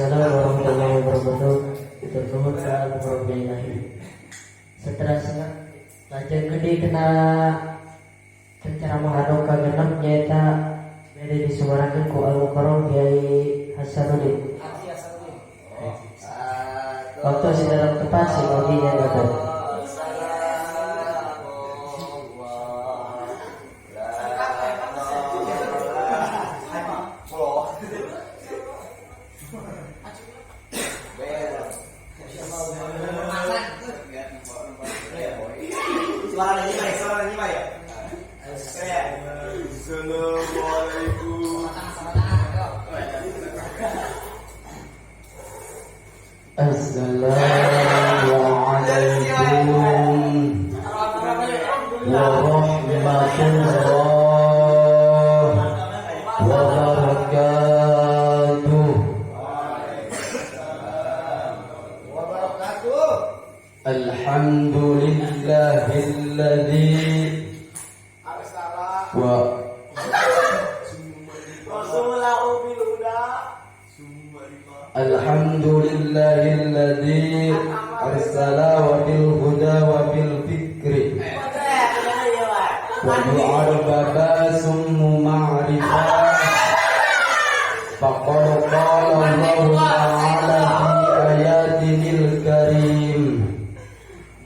Waalaikumsalam warahmatullahi wabarakatuh. Hatur nuhun ka Al-Mukarram. Seterusnya lajeng gede kena ceramah anu kagenep, nyaeta bade disuarakeun ku Al-Mukarram Kiai Hasanuddin. Waktu secara tepat si ogi nya. Suara ini, Pak, suara ini, Pak, ya. Assalamualaikum. Assalamualaikum warahmatullahi wabarakatuh. Wabarakatuh. Alhamdulillahilladzi Arsala wa Rasulahu bil huda. Alhamdulillahilladzi arsala wa bil huda wa bil fikri wa yu'arbaba summu ma'rifah. Faqad qala Allah ta'ala fi ayatil karim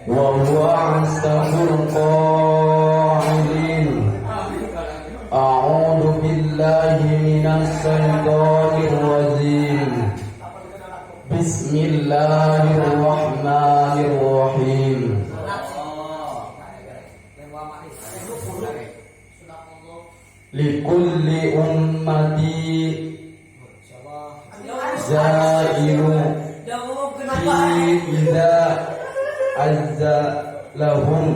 wa huwa asdaqul qailin: A'udzu billahi minasy syaithanir rajim. Bismillahirrahmanirrahim. Likulli ummati zailu fi idza azza lahum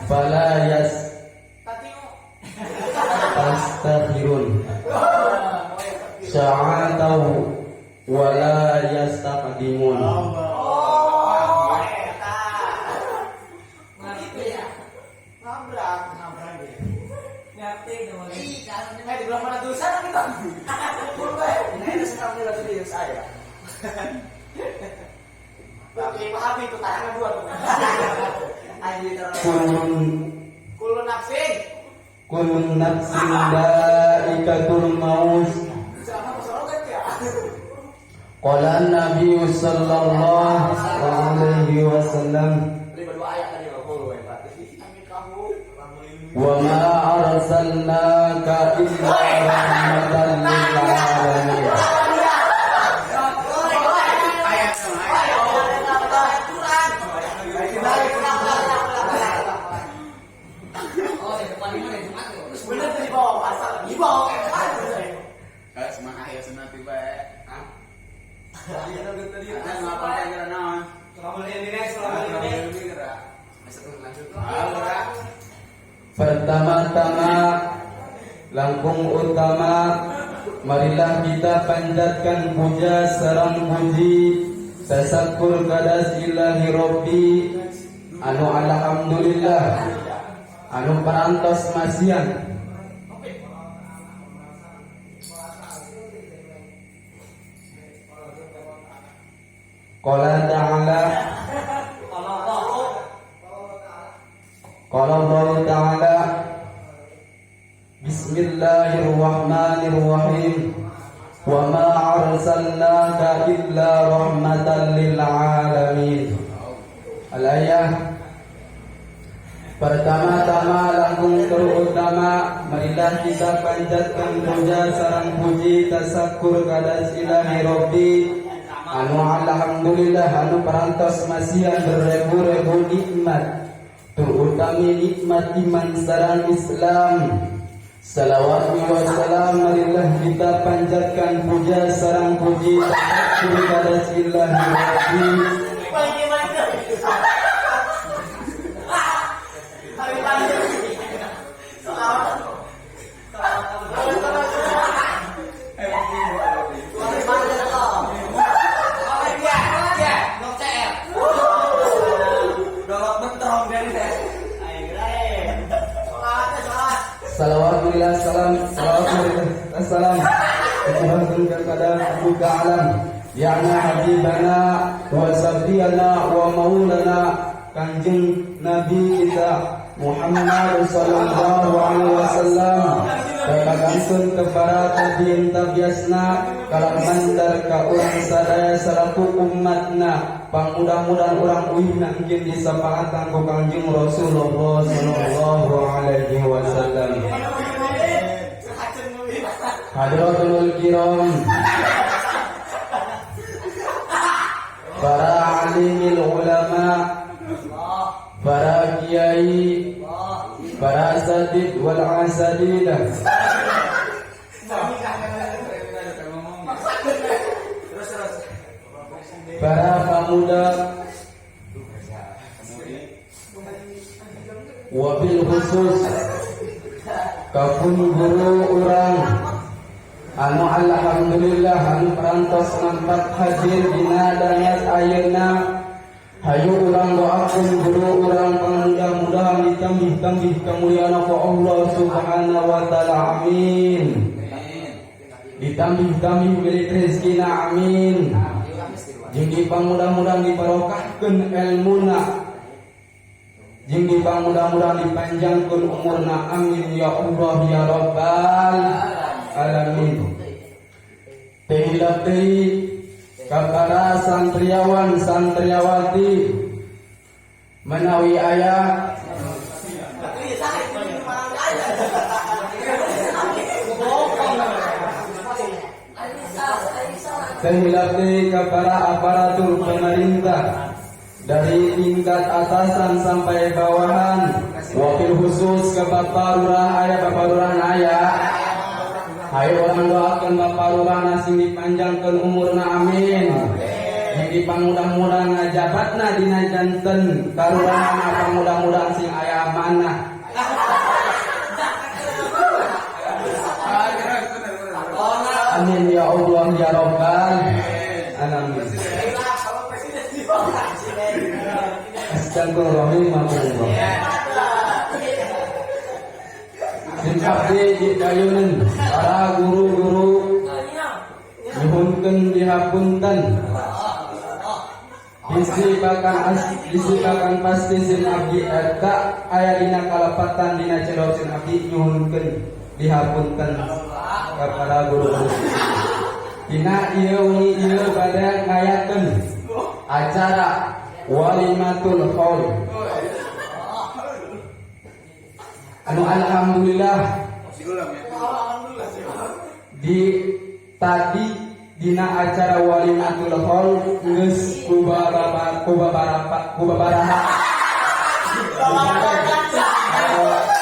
fala yas tastakhirun sa'atahu wala yastaqdimun. Oh, eta. Gitu ya. Nabrak, nabrak deh. Eh, di belakang mana tulisan kita? Nah, itu sekarang tidak tulis saya. Oke, paham itu tayangan dua tuh. Anjir, Kulun Kullu nafsin. Kullu nafsin dha'iqatul maut. Sama masalah ya. Qala Nabi sallallahu alaihi wasallam: Tadi dua ayat tadi loh, kullu ya, Pak. Amin kamu. Wa ma arsalnaka illa rahmatan lil alamin. Ayat Terus bener tuh di bawah pasal, di bawah kan. Kalau semangat ya senang tiba ya. Hah? Ada ngapa kira naon? Ini kira. Lanjut. Pertama-tama langkung utama, marilah kita panjatkan puja sareng puji tasakur kadas ilahi Rabbi anu alhamdulillah anu parantos masihan Qala ta'ala. Qala Allah ta'ala: Bismillahirrahmanirrahim. Wa ma arsalnaka illa rahmatan lil alamin. Al-ayah. Pertama-tama langkung terutama, marilah kita panjatkan puja sareng puji tasakur kadas ilahi Rabbi anu alhamdulillah anu parantos masihan beribu-ribu nikmat, terutama nikmat iman sareng Islam. Salawat wa salam marilah kita panjatkan puja sareng puji tasakur kadas ilahi Rabbi. Balik balik. Balik balik. Soal. Balik balik. Ya, ya, nok CR. Dolok bentrong dari deh. Ayo, sholat, sholat. Salawat salam salawat. Assalam dicurahkeun kepada pembuka alam, yakna habibana wa sabiyana wa maulana Kanjeng Nabi kita Muhammad sallallahu alaihi wasallam, kakagangkeun ke para tabiin tabiasna kalam mandar ka urang sadaya salaku umatna. Pangmudah-mudahan urang uihna engkin disapaatan ku Kanjeng Rasulullah sallallahu alaihi wasallam. Hadratul kiram, para alimil ulama, para kiai, para asatid wal asatidah, para pemuda, wabil khusus kapun guru urang anu alhamdulillah anu perantos nampak hadir dina dangat ayeuna. Hayu urang doakeun guru urang mudah-mudahan ditambih-tambih kemuliaan ku Allah Subhanahu wa taala, amin. Ditambih-tambih milik rezekina, amin. Jeung dipamudah-mudahan dibarokahkeun elmuna, jeung dipamudah-mudahan dipanjangkeun umurna, amin ya Allah ya rabbal alamin. Teu hilap deui ka para santriawan santriawati menawi aya teu hilap deui ka para aparatur pemerintah dari tingkat atasan sampai bawahan, wakil khusus ke Bapak Lurah aya, Bapak Lurah aya. Hayu urang doakeun Bapak Lurah sing dipanjangkeun umurna, amin. Sing dipamudah-mudahan ngajabatna dina janten kalurahan, pamudah-mudahan sing aya amanah. Amin ya Allah ya rabbal alamin. Astagfirullahaladzim. Sin abdi didayunan para guru-guru nyuhunkeun dihapunten. Bisi bahkan pasti sin abdi eta aya dina kalepatan dina celok sin abdi nyuhunkeun dihapunten kepada guru-guru. Dina ieu wengi ieu bade ngayakeun acara walimatul haul. Anu alhamdulillah di tadi dina acara walimatul haul geus kubabaraha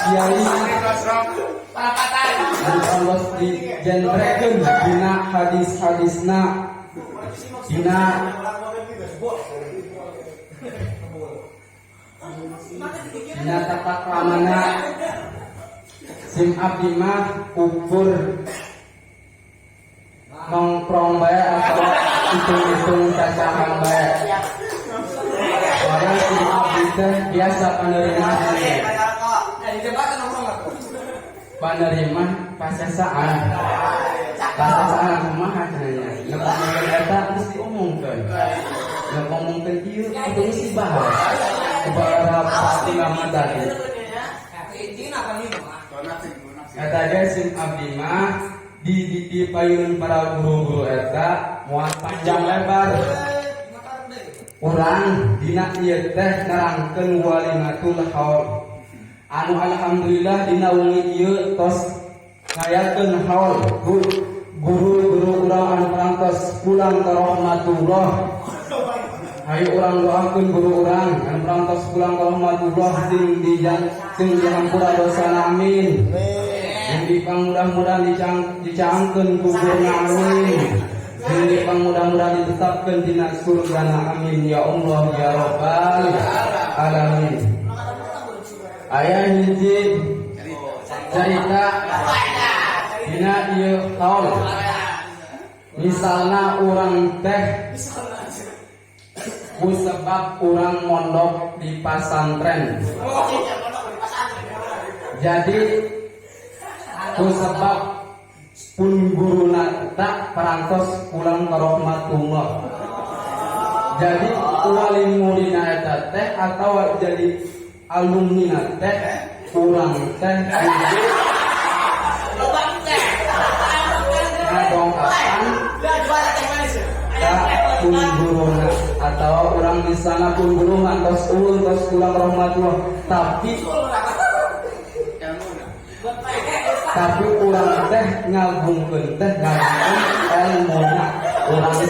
kiai anu dijenrekeun dina hadis-hadisna dina dina tata kramana. Sim abdi mah ukur nongkrong bae atau hitung-hitung cacahan bae. Soalnya sim abdi teh biasa penerimaan. Penerima pasasaan. Pasasaan kumaha cenah nya. Ngomongkeun eta geus diomongkeun. Ngomongkeun ieu kudu geus dibahas. Kubarapa ulama tadi. Eta ge sim abdi mah di payun para guru-guru eta moal panjang lebar. Urang dina ieu teh nerangkeun walimatul haul. Anu alhamdulillah dina wengi ieu tos ngayakeun haul guru-guru urang anu parantos pulang ka rahmatullah. Hayu urang doakeun guru urang anu parantos pulang ka rahmatullah sing sing dihampura dosana, amin. Sing dipamudah-mudahan dicaangkeun kuburna, amin. Sing dipamudah-mudahan ditetapkeun dina surgana, amin ya Allah ya rabbal alamin. Aya hiji cerita dina ieu haul. Misalna urang teh ku sebab urang mondok di pasantren. Jadi ku sebab Pun guruna tak parantos pulang ke rahmatullah. Jadi wali muridna eta teh atau jadi alumni teh, urang teh kudu ngadongkapan ka pun guruna atau urang di sana pun guru ngantos ulun, tos pulang rahmatullah, tapi urang teh ngagungkeun teh, ngagungkeun ilmuna. Urang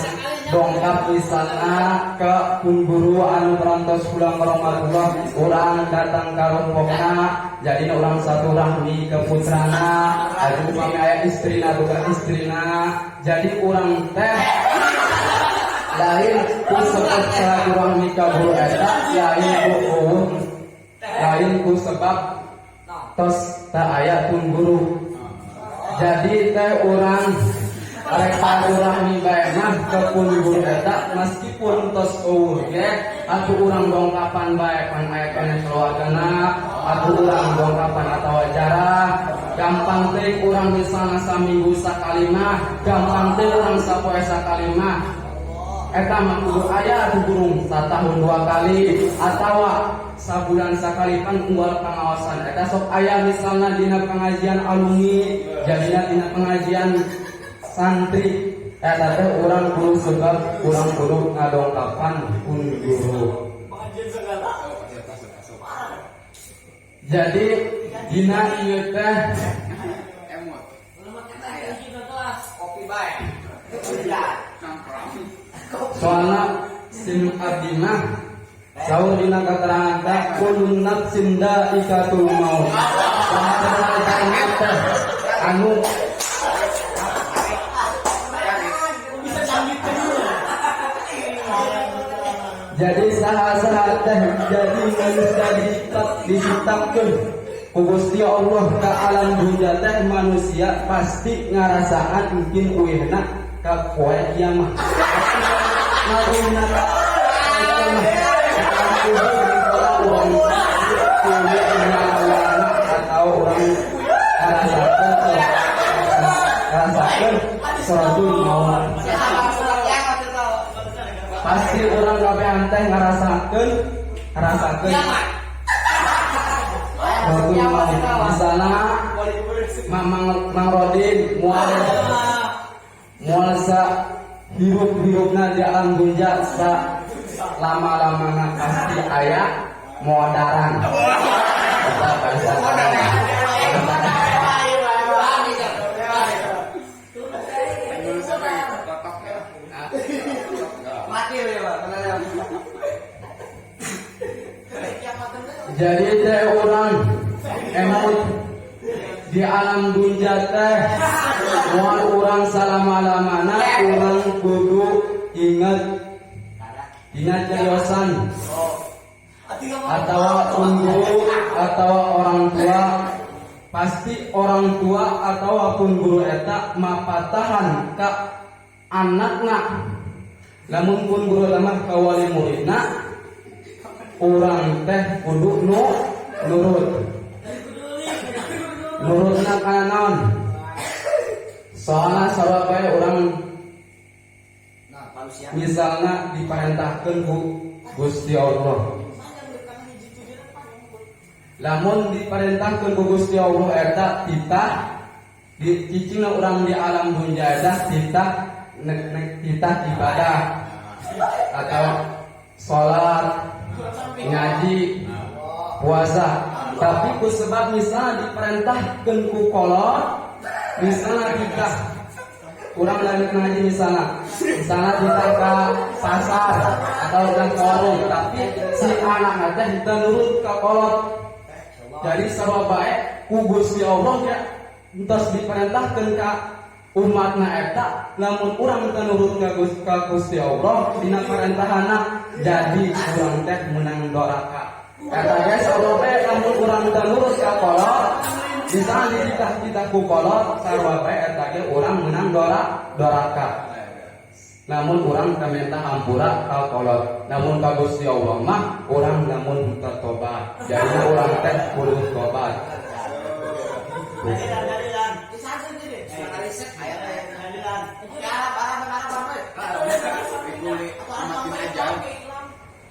dongkap misalnya ke pun guru anu parantos pulang rahmatullah, urang datang ka rompokna, jadi urang satu rahmi ke putrana atuh, upami aya istrina atau ke istrina. Jadi urang teh lain ku sebab silaturahmi ka guru eta, lain ku euweuh, lain ku sebab tos tak aya pun guru. Jadi teh urang rek silaturahmi bae mah ke pun guru eta, meskipun tos euweuh ge atuh urang dongkapan bae, pan aya keneh keluargana atuh urang dongkapan atawa jarah. Gampang teh urang misalna saminggu sakali mah, gampang teh urang sapoe sakali mah, eta mah kudu aya atuh burung satahun dua kali atawa sabulan sakali, pan unggal pengawasan eta sok aya, misalna dina pengajian alumni, jadinya dina pengajian santri. Eta teh urang kudu, sebab urang kudu ngadongkapan pun guru. Jadi dina ieu teh Emot. Kopi bae. Nongkrong. Soalna sim abdi mah saur dina keterangan teh kullu nafsin dha'iqatul maut. Saha teh anu jadi saha-saha teh jadi manusia diciptakeun ku Gusti Allah ka alam dunya teh, manusia pasti ngarasaan mungkin uihna ka poe kiamat. Ngaruhna ka poe kiamat, atau urang ngarasakeun suratul maut. Pasti urang kabehan teh ngarasakeun suratul maut. Misalnya Mamang Mang Rodin moal moal sa hirup-hirupna di alam dunya, sa lama-lamana pasti aya modaran. Eta bahasa. Guru siapa yang kotok ya? Mati ya, Pak. Jadi teh urang emut di alam dunya teh moal urang salama-lamana. Urang kudu inget dina cariosan atau guru atau orang tua. Pasti orang tua atau pun guru eta mapatahan ka anakna, lamun pun guru eta mah ka wali muridna, urang teh kudu nu nurut. Nurutna kana naon? Soalna sarua bae urang Nah, manusia. Misalnya diperintahkan ku Gusti Allah, lamun diperintahkan ku Gusti Allah eta titah di cicingna urang di alam dunia eta titah titah ibadah atau sholat, ngaji, puasa, tapi ku sebab misalnya diperintahkan ku kolot, misalnya kita kurang lagi ngaji, misalnya misalnya kita ke pasar atau ke warung, tapi si anak teh kita nurut ke kolot. Jadi sarua bae ku Gusti Allah ya entos diperintahkan ka umatna eta, lamun urang teu nurut ka Gusti Allah dina parentahana, jadi urang teh menang doraka. Eta ge sarua bae lamun urang teu nurut ka kolot, misalnya dititah-titah ku kolot, sarua bae eta ge urang menang doraka. Namun urang teu minta hampura ka kolot, namun ka Gusti Allah mah urang lamun teu tobat, jadi urang teh kudu tobat. Diguli amatin aja.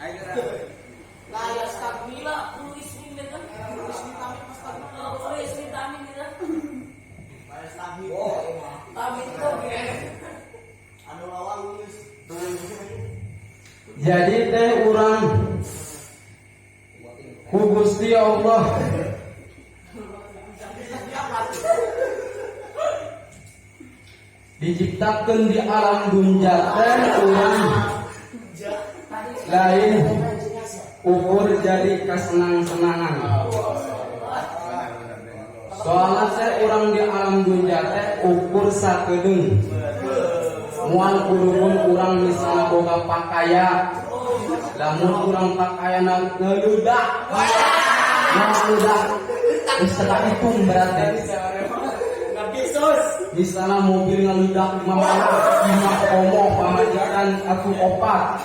Ayo geura. Layastagmila kullu ismin kan? Kullu ismin tamin gitu. Tamin itu Anu lawan lulus. Jadi teh urang ku Gusti Allah diciptakan di alam dunia teh urang lain ukur jadi kesenang-senangan. Soalnya teh urang di alam dunia teh ukur sakedeung. Moal kudu urang misalnya boga pakaian, lamun urang pakaian ngeludak, ngeludak, geus teu hitung berarti. Misalnya mobil ngeludak lima malam, lima komo pamajikan atuh opat,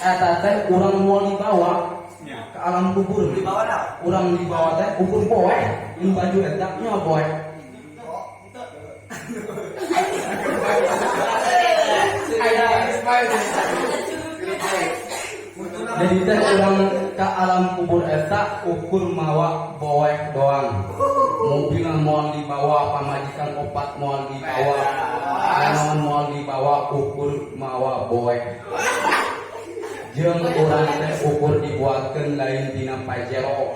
eta teh urang moal dibawa ke alam kubur. Urang dibawa teh ukur poek, ini baju eta nya poek. Jadi teh urang ke alam kubur eta ukur mawa boek doang. Mobil moal dibawa, pamajikan opat moal dibawa, naon moal dibawa, ukur mawa boek. Jeung urang teh ukur dibuatkeun lain dina Pajero,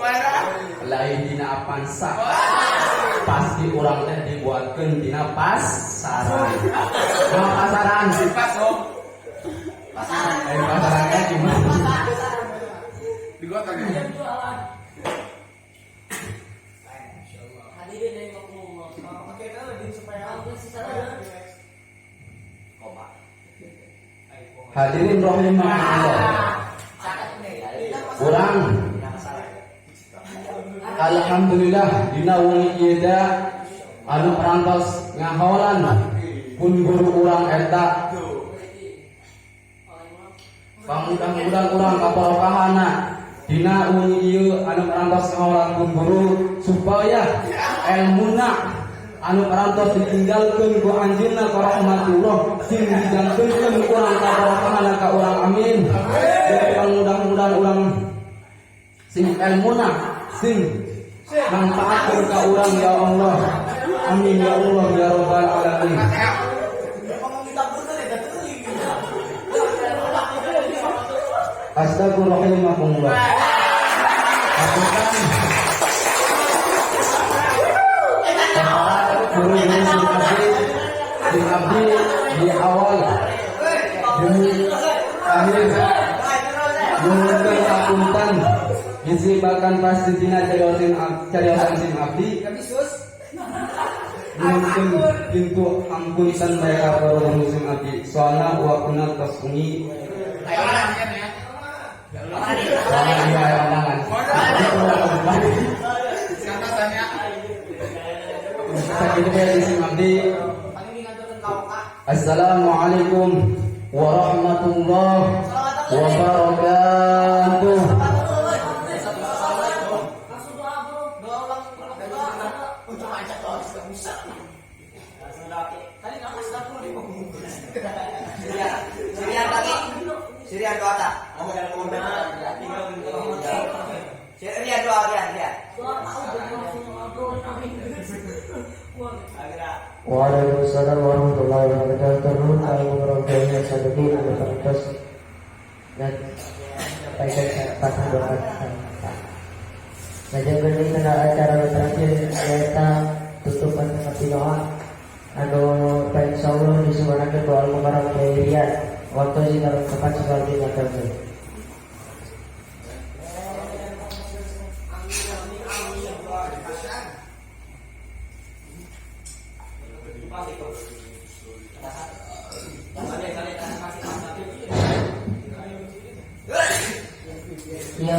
lain dina Avanza. Pasti urang teh dibuatkeun dina pasaran. Nah, pasaran. Pasarannya gimana? Digotong. Jualan. Hadirin yang ngomong. Hadirin rahimahullah. Urang alhamdulillah dina wengi ieu teh anu parantos ngahaolan pun guru urang eta. Pamudah-mudahan urang kabarokahana dina wengi ieu anu parantos ngahaolan pun guru supaya elmuna anu parantos ditinggalkeun ku anjeunna ka rahmatullah sing dijantenkeun urang kabarokahana ka urang, amin. Jadi mudah-mudahan urang sing elmuna sing manfaatkeun ka urang ya Allah. Amin ya Allah ya rabbal alamin. Astagfirullahaladzim. Guru-guru sing abdi di awal demi akhir nyuhunkeun apunten bisi bahkan pasti dina cariosan sing abdi nyuhunkeun pintu ampunten mereka para guru sing abdi soalna waktuna tos wengi. Soalna ieu aya undangan. Sakitu bae sing abdi. Assalamualaikum warahmatullahi wabarakatuh. Sirian doa tak? Sirian doa, Rian. Waalaikumsalam warahmatullahi wabarakatuh. Kalau sadiqin anu parantos dan menyampaikan patah doa. Ngajakeun kana acara terakhir nyaeta tutupan hati doa anu insyaallah disumanakeun doa mubarak Rian. Waktu sing tepat sekali ngatur. Ya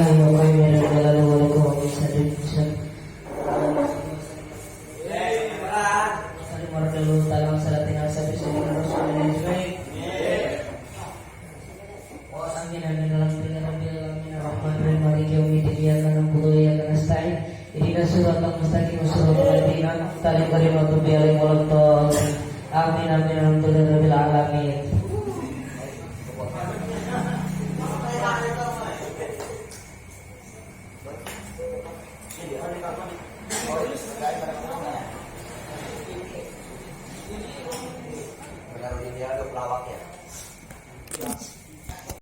Amin amin alhamdulillahirabbil alamin. Menaruh dia ada pelawaknya.